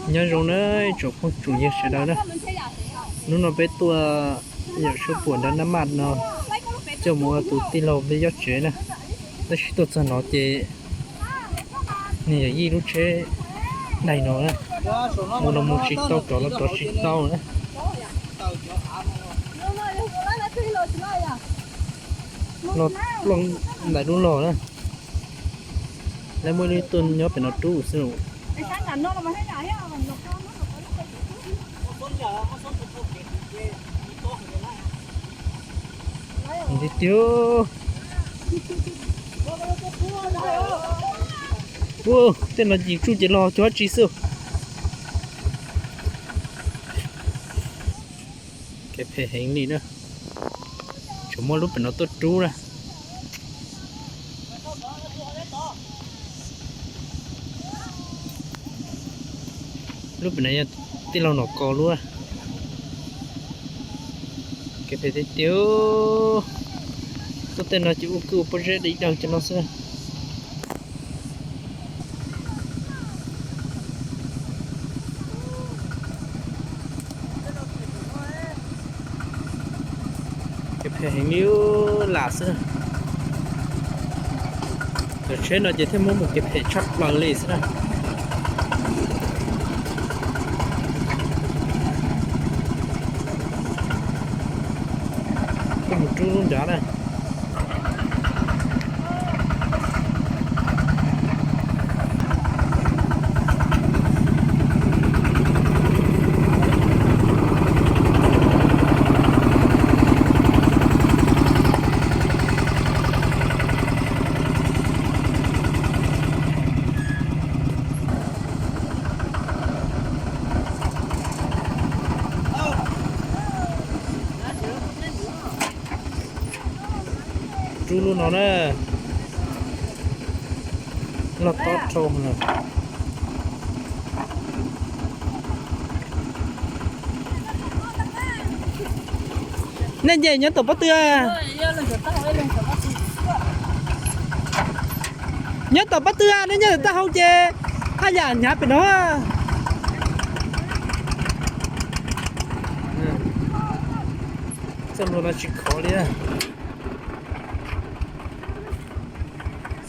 Nyob zoo na, tsoom phooj tsoom ywg sawv daws na. Hnub no peb tuaj yawm suab puam nrad nab maj no, coj mus ua tus tij laug peb yob tsev na. Tab sis tuaj txog no ces nws yawm yij lub tsheb daig no na, mus los mus tsis tau, rov los rov tsis tau na. Los ploj ntais dub log na. Lawv muaj ib lub tuaj nyob pem no rub xwb lauj. Tiag tiag. Ua, tej no yim tsuj ces los cuag dab tsi xwb. Kev phem heev li na. Tseem muaj lub pem no tuaj rub na. Lub pem no yog tij laug Nom Kos lub. Kev phem tiag tiag. Tuaj tej no ces ua kwj ua pob zeb dai dawg cov no xwb. Kev phem heev li lam xwb. Cov tsheb no ces thiaj muab mus kev phem tshaj plaws li xwb na. Tuaj mus rub lub nrad na. Rub lub no na. Loj tob rau na. Nej nce nyob tom pob tw a? Nyob tom pob tw a, nej nyob tom taub hau ces haj yam hnyav pem no. Txoj hlua no tsis khov li.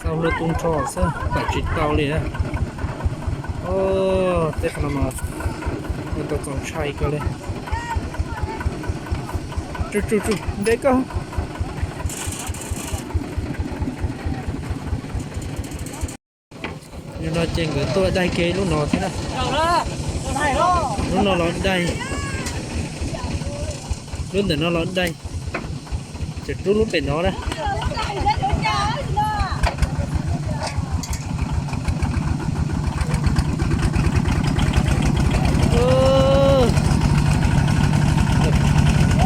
Xa hlua tu nrho xwb tawm tsis tau li. Tej qhov no mas tau txaus ntshai kawg li. Tsuj tsuj tsuj, nte koj. Yog no ces nkawd tuaj daig kiag lub no thiab na. Lub no los daig, lub ntawm no los daig, tseem rub lub pem no na.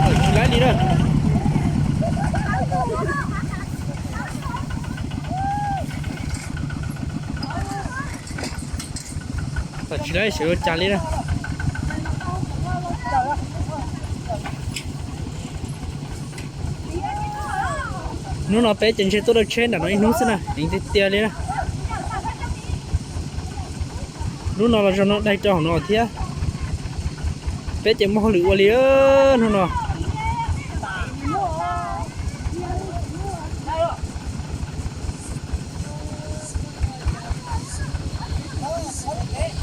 Tsis laib li na. Tsis laib xyov ua cas li na. Hnub no peb ces ntshe tuaj dawb tsheb nram no ib hnub xwb na, heev tiag tiag li na. Hnub no los zog no daig rau hauv no thiab. Peb ces muaj hauj lwm ua li hnub no.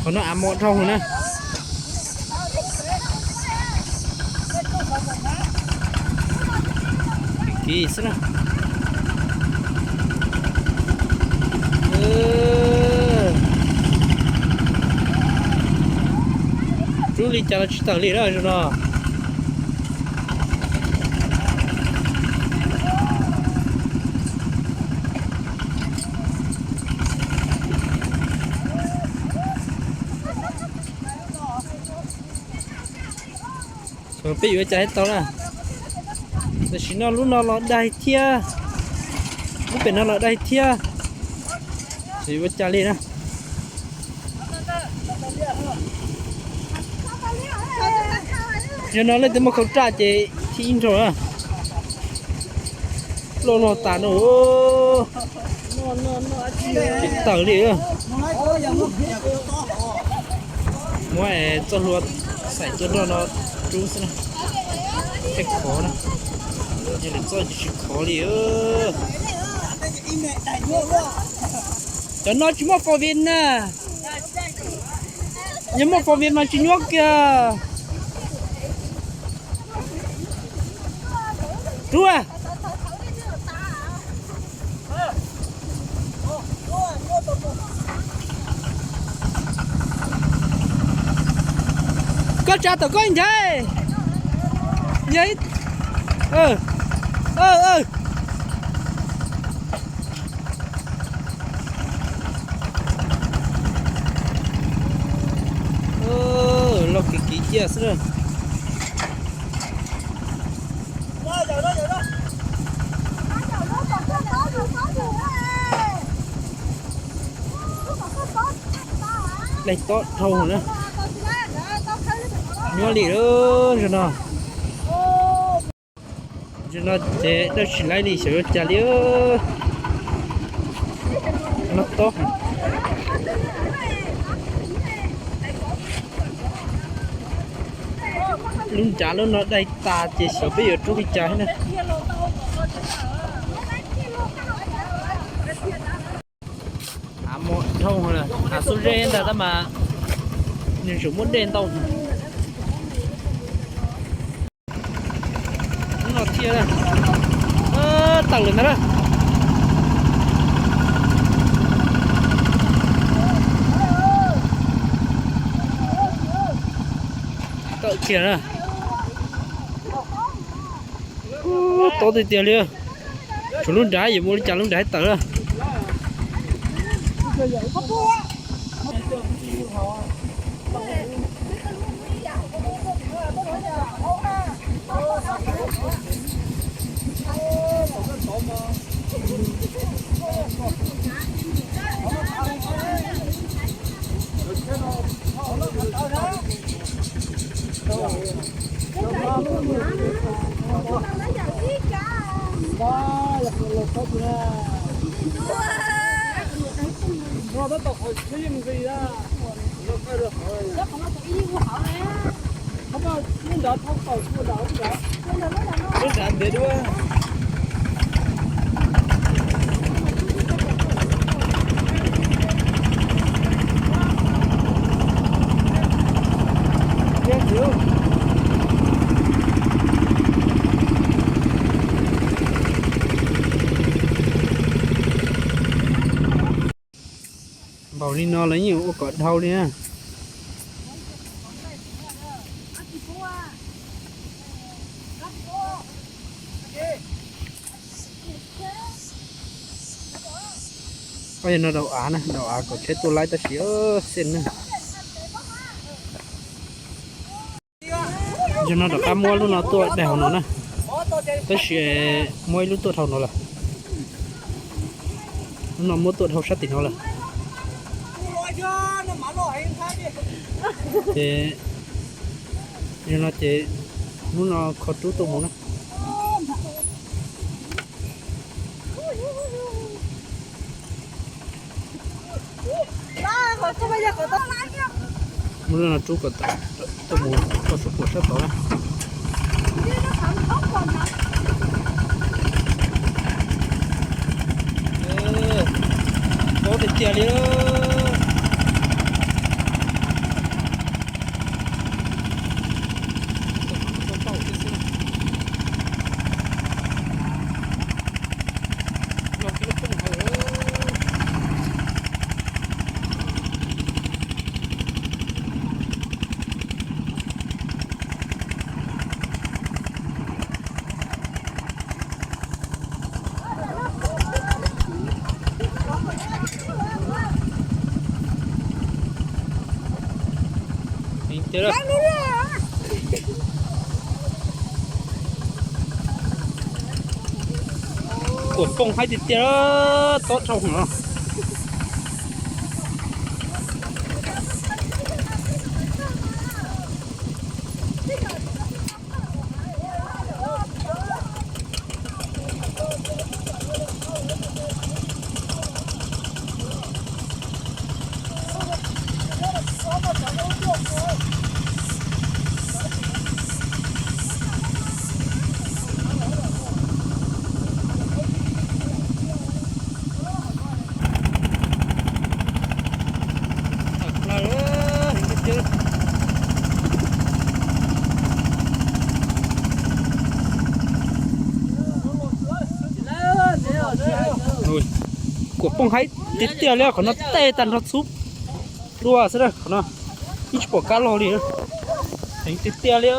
Qhov no av mos dhau na. Kiv xwb na. Rub li cas los tsis tawm li na no. Peb yuav ua cas tau na. Tam sim no lub no los daig thiab, lub pem no los daig thiab. Yuav ua cas li na. Yog no leej twg muaj khau raj ces thib ib nrho na. Loj loj tas no. Tsis tawm li. Muab txoj hlua xaim tuaj nroj no rub xwb na. Thiaj khov na. Yog lwm txoj ces tsis khov li. Cov no tsis muaj fo vi na. Yog muaj fo vi mas tsis nyuab kiag. Rub a. Koj tsa tom koj ntag. Yog ib, loj kiv kiv ciaj xwb na. Daig tob dhau na. Nyuaj li lawm zaum no. Zaum no ces dawb tsis laib li xyov yuav cas li. No tob. Lub nrad lub no daig tas ces xyov peb yuav rub li cas thiab na. Av mos dhau, av xub zeb ntag tab mas nws tseem muaj dej ntau. Lub no thiaj tawm lawm ntag na. Tawm kiag na. Tob tiag tiag li. Tshuav lub nrad yuav ua li cas lub nrad tawm na. Lub nrad ntev dua. Npaum li no lawv yeej ua kom dhau li na. Ob, yog no daus av na, daus av kom tsheb tuaj laib tab sis xij na. Yog no rov qab muab lub no tuaj daig hauv no na. Tab sis muab ib lub tuaj dhau no lawm. Lub no muab tuaj dhau sab tim no lawm. Ces yog no ces lub no kho rub tuaj mus na. Muab lub no rub kom tawm tuaj mus kho sab puas sab tod na. Tob tiag tiag li. Kuam pooj haib tiag tiag, tob dhau heev no. Poob haib tiag tiag li, qhov no tej tag nrho txhub dua xwb na, qhov no ib tsis pom kab log li. Heev tiag tiag li.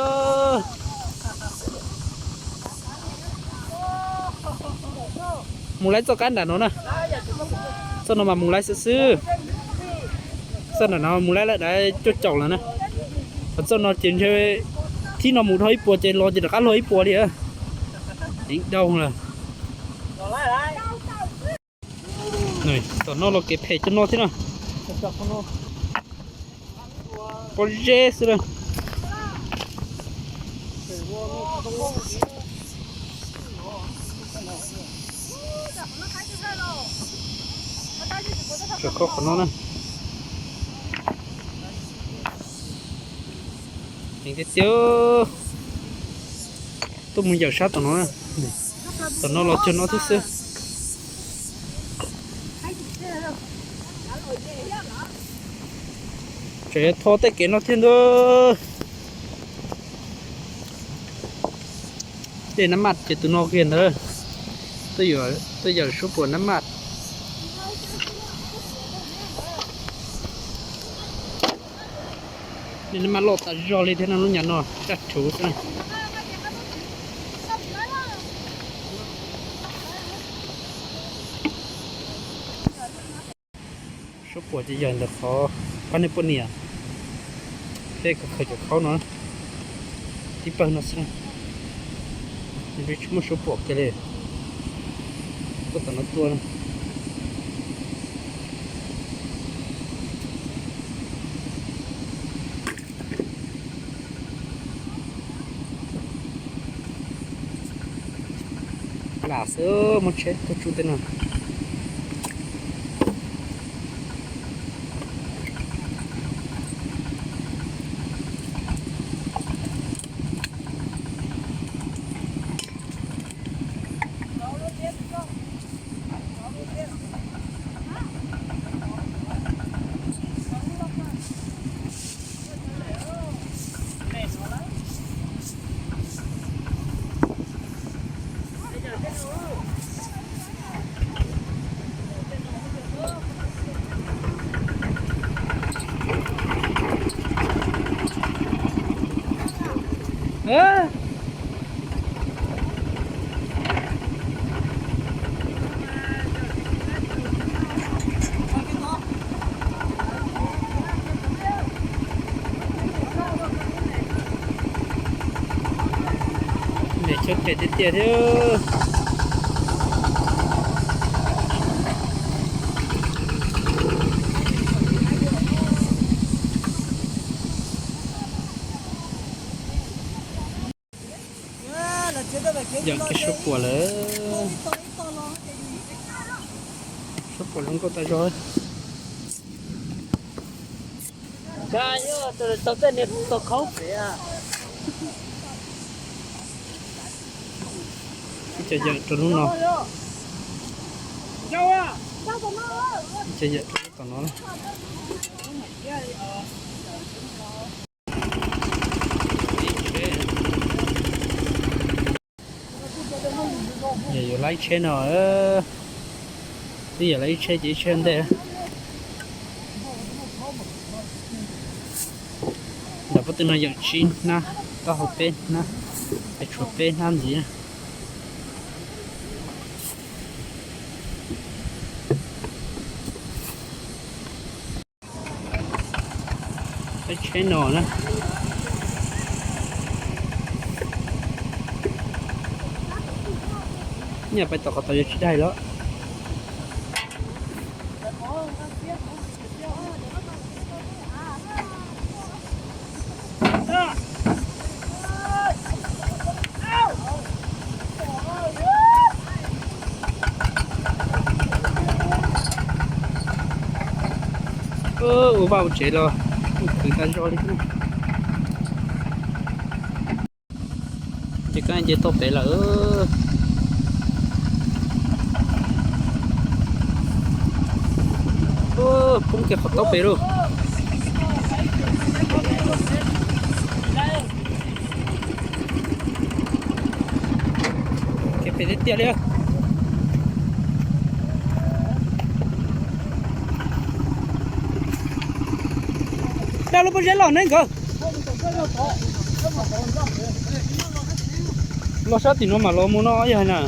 Mus laib txoj kab nram no na. Txoj no mas mus laib xwb xwb. Txoj nram no mus laib lawm dav cuaj caum lawm na. Ho txoj no ces ntshe thib no mus dhau ib puas ces los ces rov qab luag ib puas li. Heev dhau lawm. Tom no los kev phem cov no thiab na. Pob zeb xwb na. Tsam kho qhov no na. Heev tiag tiag. Tuaj mus yawm sab tom no na. Tom no los cuag no thiab xwb. Tseem yuav tho tej kev no thiab ntuj. Dej nab maj ces tus no kiag ntawd. Tuaj yawm suab puam nab maj. Dej nab maj loj tas zog li thiab no, lub nyam no tsaj rhuv xwb na. Suab puam ces yog ntawm qhov pab nej poj niam, peb khaws cov khaub no, tib pawg no xwb. Peb tsis muaj suab puam kiag li, tuaj tom no tuaj. Lam xwb, muaj tsheb tuaj tsuj tej no. Nws chob phem tiag tiag thiab. Yog kiag suab puam lawm. Suab puam zoo nkauj tas zog. Tau tej niag tau khaub pem. Ib co yawm rau lub no. Ib co yawm rau lub tom no. Yog yuav laib tsheb no, twb yog laib ib tsheb ces ib tsheb ntej. Ntawm pob tw no yog tsib hnab, taub hau peb hnab, es tshuav peb hnab ntxiv na. Peb tsheb no na. Nyaj pais tom qhov tod yuav tsis daig los. Ua vaj ua tsev los khwv tas zog li. Ces koj nce tau pem lawm. Poob kiag qhov taub pem lauj. Kev phem tiag tiag li. Dab lub pob zeb los ne nkawd. Los sab tim no mam los mus no yog na.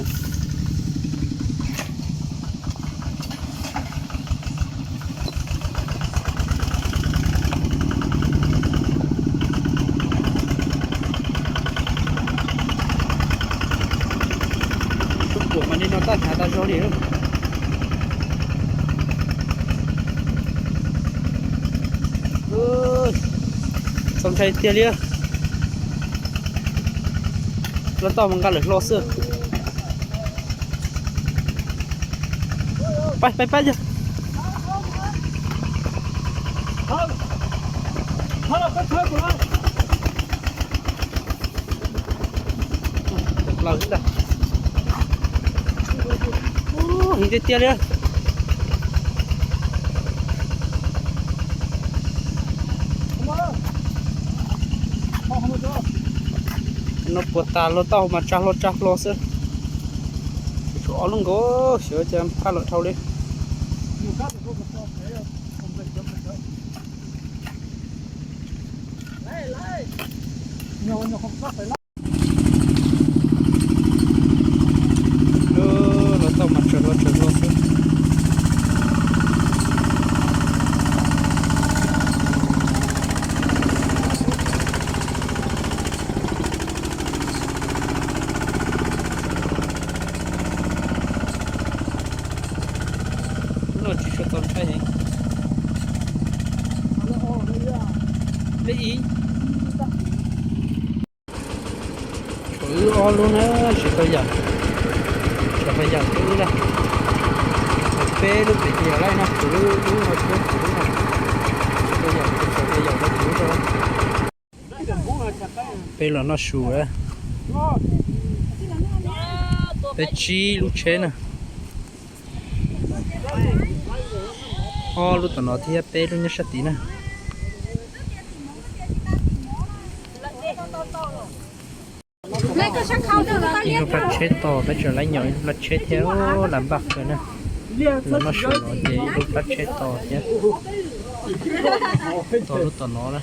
Kuam mas li no taj hnav tas zog li. Txaus ntshai tiag li. Lawv tau mus nqa lawm hlo xwb. Pab pab pab yog. Plaws xwb ntag. Heev tiag tiag li. No puas tas los tau mas tsa hlo tsa hlo xwb. Tshuav ob lub nkaus xyov cas phaj lawm dhau li. Los tau mas tsawg los tsawg los xwb. Lub no tsis tshua txaus ntshai heev. Li ib. Tshuav wb ob lub na, tsis tau yam, tsis tau yam wb na. Peb lub pem ces yog laij no, tshuav wb lub no thiab, tshuav lub no. Tsis tau yam, tsis tau yam rau kuv rau. Peb los noj su, peb tsib lub tsheb na. Ob lub tom no thiab peb lub nyob sab tid na. Ib lub plab tsheb tos, peb tseem laib nyaum ib lub plab tsheb thiab, lam npaj kawg na. Los noj su no ces ib lub plab tsheb tos thiab. Tos lub tom no na.